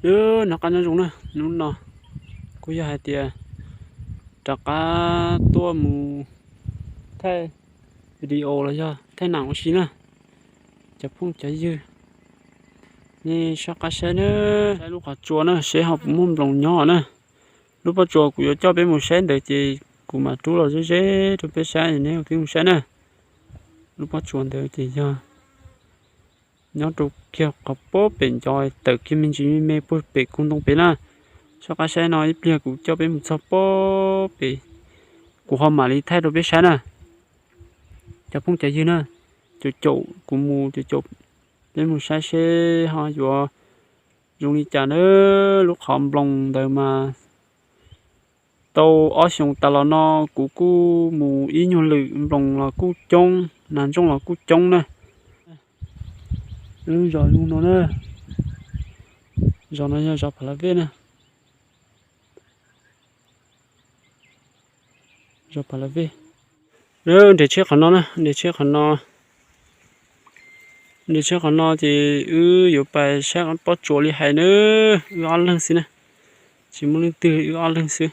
Nov qab nyob zoo na, hnub no kuj yog hais tias rov qab tuaj mus thaij video los yog thaij nam ua si na. Cov phooj cov ywg, nej soj qab saib na, saib lub qhov tsua na seb ho puas muaj nploos nyob na. Lub pob tsuas kuv yuav coj peb mus saib ntawd ces kuv mam rub los ze ze rau peb saib, neb ua tib mus saib na. Lub pob tsuas ntawd ces yog nyob rau kiag qhov pob pem ncov tawm kiag me ntsis me me puag pem koog ntoo pem na. Soj qab saib no ib pliag kuv coj peb mus txog pob pem, kuv ho mam li thaij rau peb saib na. Cov phooj cov ywg na, caum caum kuv mus, caum caum peb mus saib seb ho yuav zoo li cas na. Lub qhov nploos ntawd mas tau ob xyoos tas los no kuv kuj mus ib nyuag lwm, nploos los kuj coob, nas ntsooj los kuj coob na. Lub zos zoo no na, zos no yog zos Phav Las Vej na. Zos Phav Las Vej. Nres tsheb qhov no na, nres tsheb qhov no, nres tsheb qhov no ces wb yuav pais saib pob tsuas li hais na. Wb ob leeg xwb na, tsis muaj leej twg, wb ob leeg xwb.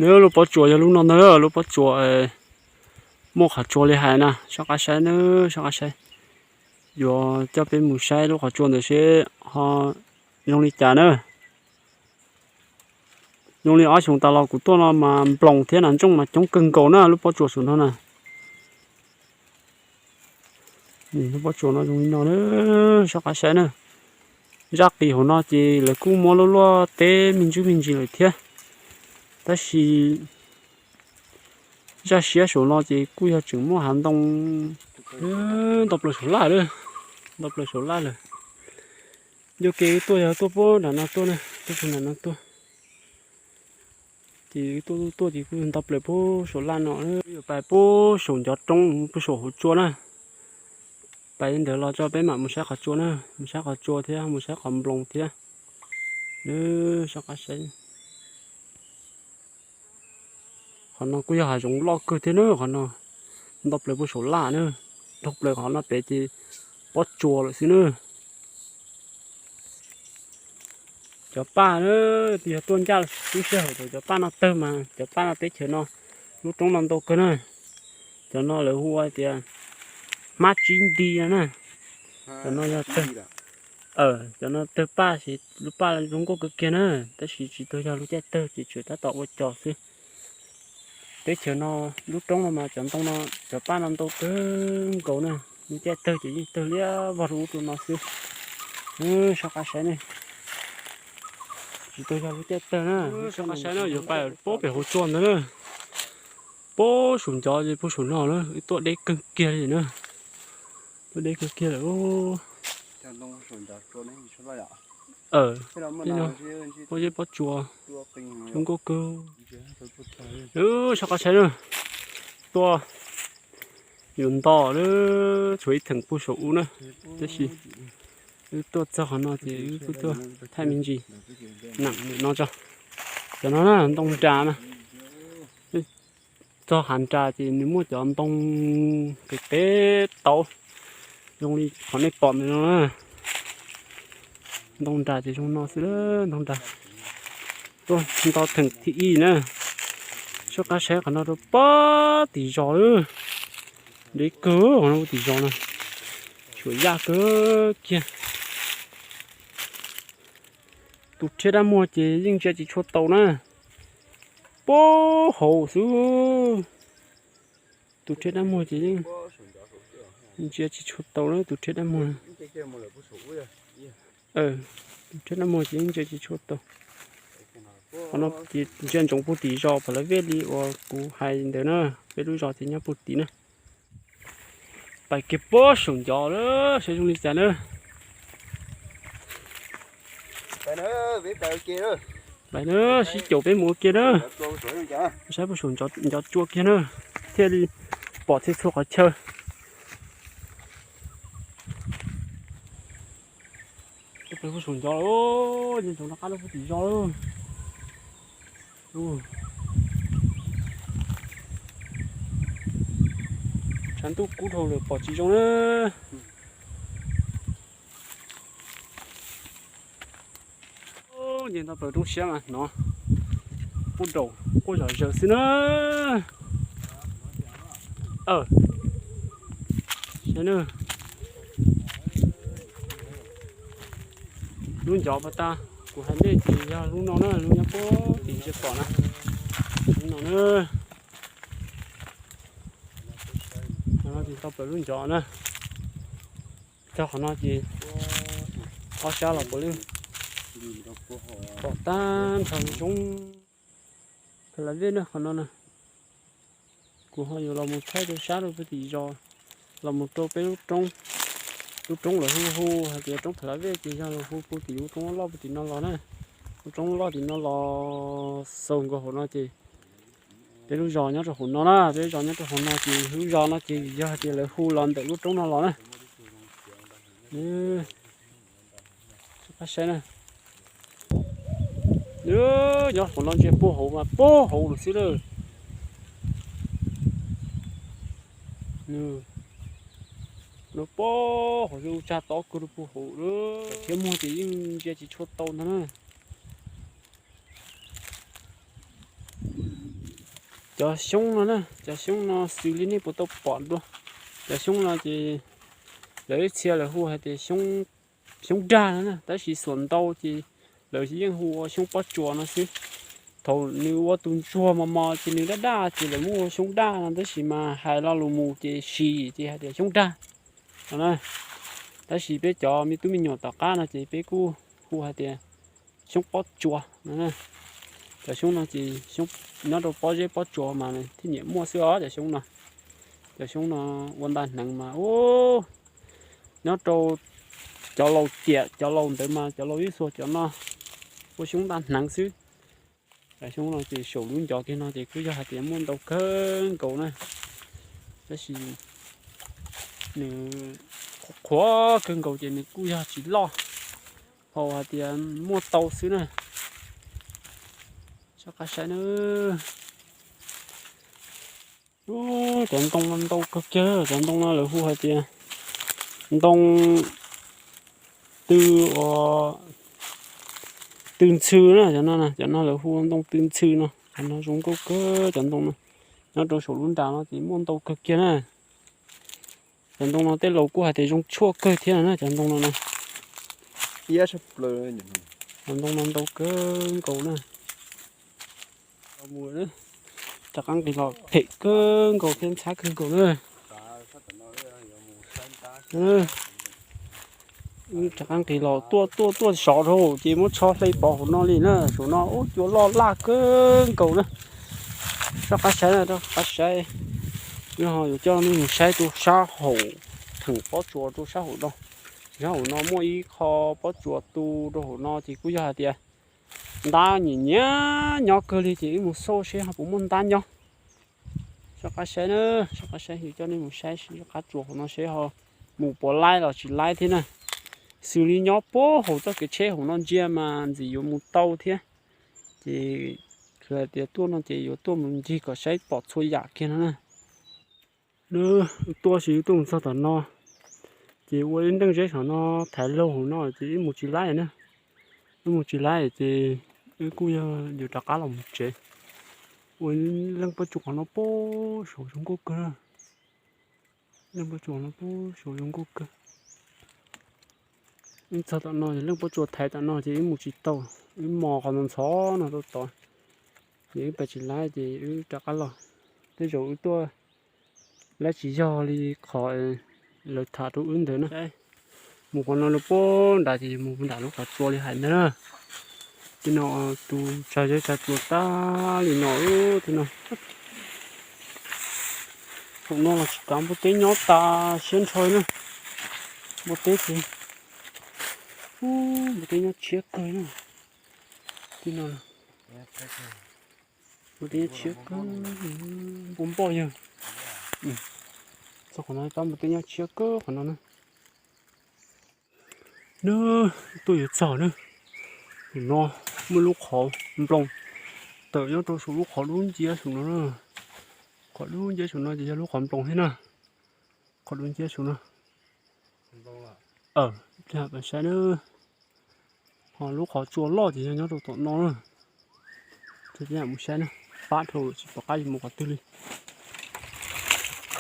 Nws lub pob tsuas yog lub no ntag, lub pob tsuas muaj qhov tsua li hais na, soj qab saib na, soj qab saib. Yuav coj peb mus saib lub qhov tsua ntawd seb ho zoo li cas na. Zoo li ob xyoos tas los kuv tuaj no mas nploos thiab nas ntsooj mas coob kawg nkaus na lub pob tsuas saum no na. Lub pob tsuas no zoo li no na, soj qab saib na. Zaj qis hauv no ces lawv kuj muab luaj luaj teb me ntsis me ntsis lawm thiab, tab sis zaj siab saum no ces kuj yog tseem muaj hav ntoo nto plaws saum laj lawm, nto plaws saum laj lawm. Ncauj ke wb tuaj yog tuaj puag nram no tuaj na, tuaj puag nram no tuaj. Ces wb tuaj tuaj tuaj ces kuj nto plaws puag saum laj no, yuav pais puag saum ncov roob puag saum hauv tsua na. Pais li ntawd los tso peb mam mus saib qhov tsua na, mus saib qhov tsua thiab mus saib qhov nploos thiab. Soj qab saib. Qhov no kuj yog hav zoov loj kawg thiab na, qhov no nto plaws puag saum laj na, dhau plaws qhov no pem ces pob tsuas lawm xwb na. Cov paj na, yog tuaj ncaj lub sij hawm thaum cov paj no tawg mas cov paj no teb chaws no lub roob no ntau kawg na. Cov no lawv hu ua tias hmab tsib nti no na. Cov no yog tawg, cov no tawg paj ces lub paj zoo nkauj kawg kiag na, tab sis tsis tau yog lub caij tawg ces tsuas tab tom ua cos xwb. Teb chaws no lub roob no mas cov ntoo no cov paj no ntau kawg nkaus na, lub caij tawg ces yeej tawg liab vog rau ub rau no xwb. Soj qab saib ne, tsis tau yog lub caij tawg na. Soj qab saib na, yuav pais puag pem hauv tsua ntawd na, puag saum ncov puag saum no na, wb tuaj deb kawg kiag li na, tuaj deb kawg kiag lawm. Puag zeb pob tsuas zoo nkauj kawg. Soj qab saib na, tuaj yuav nto lawm, tshuav ib theem puag saum ub na, tab sis wb tuaj txog qhov no ces wb kuj tuaj thaij me ntsis nam ntawm no tso. Cov no na ntoo nras na, txog hav nras ces nws muaj cov ntoo qis qis tau zoo li qhov nej pom ntawm no na. Ntoo nras ces zoo no xwb, ntoo nras. Tuaj nto theem thib ib na. Soj qab saib qhov no rau pem tim zos lawm. Deb kawg qhov no tim zos no, tshuav yaj kawg kiag. Tus rhiab dab muag ces yeej ntsia tsis tshua tau na, puag hauv xwb. Tus rhiab dab muag ces yeej ntsia tsis tshua tau na, tus rhiab dab muag. Tus rhiab dab muag ces yeej ntsia tsis tshua tau. Qhov no ces ntsia ntsoov puag tim zos Phav Las Vej li uas kuv hais ntawd na, peb lub zos ces nyob puag tim na. Pais kiag puag saum ncov lawm, saib zoo li cas na. Pais na, sib caum peb mus ua ke na. Saib puag saum ncov tsua kiag na, thiaj li pom txhua txhua qhov chaw. Puag saum ncov, ntsoov rov qab lub puag tim zos lawm. Ntuj kub dhau lawm pom tsis zoo na. Nce tau plaws roob siab mas hnov quaj daum quaj zom zaws xwb na. Lub ncov pas tas kuv hais nej ces yog lub no na, lub nyob puag tim ntsia pom na. Lub no na. Qhov no ces tau plaws lub ncov na. Txog qhov no ces ob sab los puav leej pom tag nrho zoo. Pha la vej na qhov no na. Kuv ho yuav los mus thaij rau sab rau puag tim zos, los mus rau peb lub roob. Lub roob lawv hu hu hais tias roob Pha la vej ces yog los hu puag tim lub roob loj loj puag tim no los na. Lub roob loj tim no los xaus nkaus hauv no ces peb lub zos nyob rau hauv no na, peb lub zos nyob rau hauv no ces lub zos no ces yog hais tias lawv hu los ntawm lub roob no los na. Qab saib na. Nyob hauv no ntsia puag hauv mas puag hauv lawm xwb lawm. Nws puag hauv, tsag tob kawg rau puag hauv lawm thiab, muag ces yeej ntsia tsis tshua tau ntag na. Cov xyoob no na, cov xyoob no xws li nej puas tau pom dua. Cov xyoob no ces lawv ib txhia lawv hu hais tias xyoob dag no na, tab sis xuam ntau ces lawv yeej hu ua xyoob pob tsuas no xwb. Thaum nws ua tus ntsuag mos mos ces nws daj daj ces lawv muab ua xyoob daj no, tab sis mas hais lo lus mus ces sim ces hais tias xyoob dag no na. Tab sis peb cov me tub me nyuam tom qab no ces peb kuj hu hais tias xyoob pob tsuas no. Cov xyoob no ces nyob rau pob zeb pob tsuas mas thiaj nyiam muaj xwb os cov xyoob no. Cov xyoob no ua ntaj hneev mas nyob rau cov laus tiam cov laus ntawd mas cov laus ib txhua cov no ua xyoob ntaj hneev xwb. Cov xyoob no ces saum lub ncov kiag no ces kuj yog hais tias muaj ntau kawg nkaus na, tab sis nws qhuav kawg nkaus ces nws kuj yog tsis loj hos hais tias muaj tau xwb na. Soj qab saib na. Cov ntoo no ntau kawg kiag, cov ntoo no lawv hu hais tias ntoo tw, tw ntxhw na, cov no, cov no lawv hu ntoo tw ntxhw no, cov no zoo nkauj kawg cov ntoo no. Nyob rau saum lub nras no ces muaj ntau kawg kiag na. Cov ntoo no tej laus kuj hais tias zoo tshuaj kawg thiab na, cov ntoo no na. Cov ntoo no ntau kawg nkaus na. Rov qab nqis los phem kawg nkaus thiab ntxhab kawg nkaus na. Rov qab nqis los tuaj tuaj tuaj sov rau ces muab tsho hle pov hauv no li na, saum no ub cua loj laj kawg nkaus na. Soj qab saib na, soj qab saib. Yog yuav coj nej mus saib rau sab hauv, theem pob tsuas rau sab hauv no. Sab hauv no muaj ib qho pob tsuas tu rau hauv no ces kuj yog hais tias ntab nyiam nyiam nyob kawg li ces wb mus xauj seb ho puas muaj ntab nyob. Soj qab saib na, soj qab saib, yuav coj nej mus saib seb qab tsuas hauv no seb ho mus puas laib los tsis laib thiab na. Xws li nyob puag hauv txoj kev tsheb hauv no ntsia mas ntxim yuav mus tau thiab. Ces hais tias tuaj no ces yuav tuaj mus ncig kom saib pom txhua yam kiag no na. Tuaj tsis tuaj mus txog tom no, ces ua ib nreej zeb saum no thaiv laug hauv no ces wb mus tsis laib na. Wb mus tsis laib ces wb kuj yog yuav rov qab los mus tsev. Ua leej pob tsuas qhov no puag saud zoo nkauj kawg. Leej pob tsuas no puag saud zoo nkauj kawg. Wb txog tom no, leej pob tsuas thaiv tom no ces wb mus tsis tau, wb mos qhov ntxhov ntxhov no rau tod, ces wb pais tsis laib ces wb rov qab los. Tej zaum wb tuaj laib tsis yog li qhov lawv tham rau wb ntawd na. Mus qhov no rau puag nram ces yus mus nram lub qhov tsua li hais ntag na. Tej no tus tsag zeb tsag tsua tag li no, tej no. Thaum no los tsis kav npua teb nyob tas siab ntsho na. Npua teb ces, npua teb nyob tshiab kawg na. Tej no, npua teb nyob tshiab kawg, npua npoj yawg. Txog qhov no pab npua teb nyob tshiab kawg qhov no na. Nab, tuaj yuav txog na. Saum no muaj lub qhov nploos tawm nyob rau saum lub qhov dub nciab saum no. Qhov dub nciab saum no ces yog lub qhov nploos thiab na. Qhov dub nciab saum no. Peb saib na, ho lub qhov tsua loj ces yog nyob rau tom no na. Mus saib na, pab dhau lawm tsis pom qab yuav mus qhov twg li.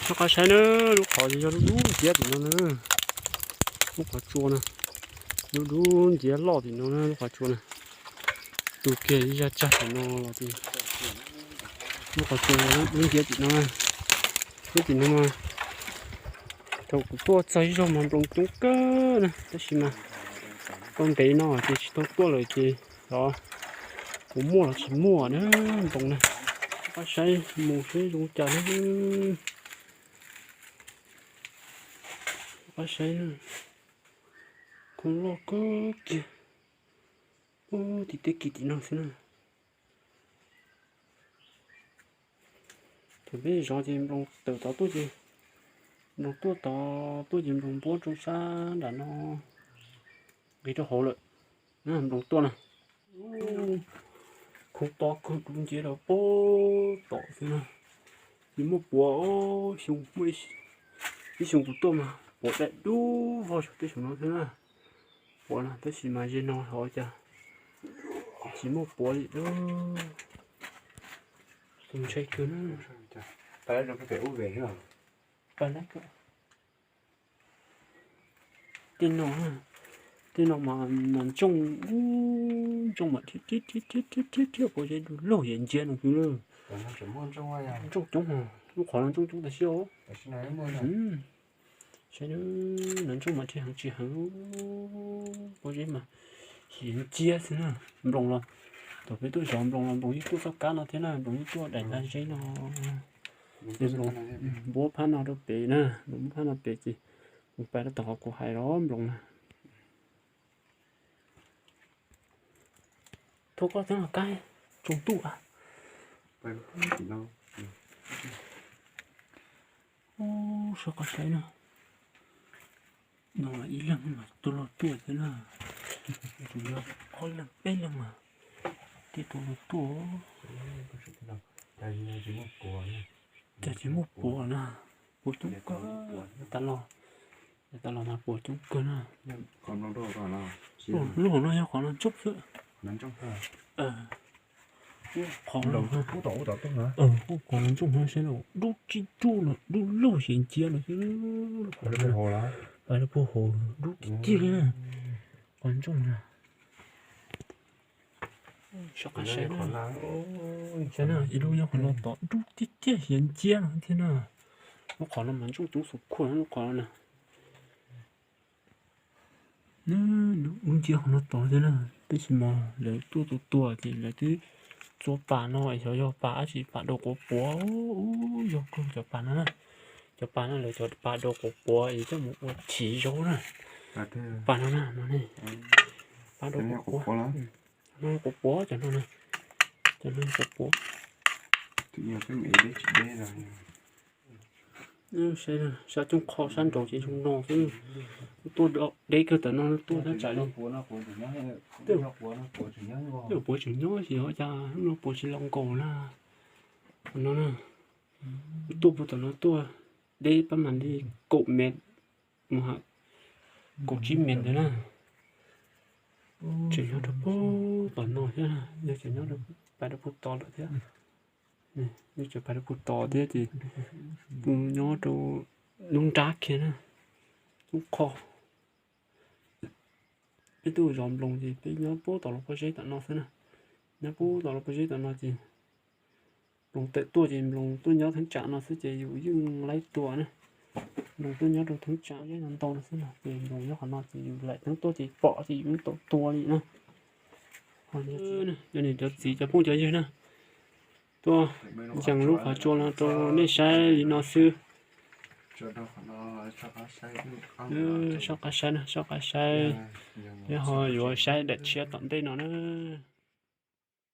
Soj qab saib na, lub qhov yog dub dub nciab tim no na. Lub qhov tsua na, dub dub nciab loj tim no na lub qhov tsua na. Tus kiag ib zaj tsag tim no los, lub qhov tsua dub nciab tim no. Lub tim no mas thaum kuv tuaj txog ib zaug mas nploos coob kawg na, tab sis mas tau ntev no ces tsis tau tuaj lawm ces xyov puas muaj los tsis muaj na nploos na. Pab saib mus seb zoo cas na. Pab saib, khoob loj kawg kiag. Ub, tim tej kis tim no xwb na. Thaum peb zov ces nploos tawm tod tuaj ces, nploos tuaj tod tuaj ces nploos npuab rau sab nram no, nqis rau hauv lawm. Nploos tuaj na, khoob to kawg dub nciab rau pem tom xwb na. Tsis muaj puav, xyoo muaj ib xyoo kuv tuaj mas puav daim dub vog saum tej saum no xwb na. Puav na, tab sis mas ze no hov cas tsis muaj puav li. Tus ntshai kawg na. Tej no, tej no mas ntsooj, ntsooj mas thiab thiab thiab thiab thiab thiab puav zeb du lug yam nciab no xwb na. Ntsooj coob, lub qhov no ntsooj coob tas siab os. Saib no, ntsooj mas thiab heev tsis heev, puav zeb mas yam nciab xwb na. Nploos los, thaum peb tuaj zov nploos los nploos yeej tuaj txoj kab no thiab na, nploos yeej tuaj daim nqaij zeb no. Nploos npuab phab no rau pem na, nploos npuab phab no pem ces mus pais rau tom qhov kuv hais los nploos na. Thov koj txeeb los kab tsoo tuaj. Ub, soj qab saib na. No ib leeg mas tuaj los tuaj thiab na. Tsuas yog ob leeg peb leeg mas thiaj tuaj los tuaj. Cas tsis muaj puav na, puav coob kawg. Tas los, tas los mas puav coob kawg na. Lub hauv no yog qhov no ntsooj xwb. Qhov, qhov no ntsooj no saib no dub tib dub no, dub lug yam nciab no xwb. Pais rau puag hauv dub tiag tiag li na. Qhov ntsooj na. Soj qab saib na. Saib na, ib lub nyob qhov no tom dub tiag tiag yam nciab no thiab na. Lub qhov no mas ntsooj coob xus khuaj lub qhov no na. Dub nciab qhov no tod thiab na, tab sis mas lawv tuaj tua tua ces lawv twb txua pas no, xyov yog pas dab tsi, pas dau quav puav, yog kawg cov pas no na. Cov pas no lawv cov pas dau quav puav es coj mus ua chiv zaub na. Pas no na, no ne, pas dau quav puav, no quav puav cov no na, cov no quav puav. Sab coob qho sab nraud ces zoo no xwb. Tuaj deb kawg tam no tuaj thaj tsam li. Tej puav tseem nyob ces ho cas lub no puav tsis los nkaus na. Tam no na, tuaj puag tom no tuaj deb pab mas li kaum mev, mus ha kaum tsib mev ntawd na. Tseem nyob rau puag tom no thiab, yog tseem nyob rau, pais rau puag tod lawm thiab. Yog tseem pais rau puag tod thiab ces puas nyob rau lub nrab kiag na, lub qho. Peb tuaj zov nploos ces peb nyob puag tom lub pob zeb tom no xwb na. Nyob puag tom lub pob zeb tom no ces nploos tawm tuaj ces nploos tuaj nyob theeb tsam no xwb ces yus yeej laib tua na. Nploos tuaj nyob rau theeb tsam zeb no ntau no xwb no ces nploos nyob qhov no ces yus laim theeb tuaj ces pom ces yus yeej tau tua li na. Cov niam cov txiv cov phooj cov ywg na, tuaj ncees lub qhov tsua no rau nej saib li no xwb. Soj qab saib na, soj qab saib, peb ho yuav saib daim tshiab tom ntej no na.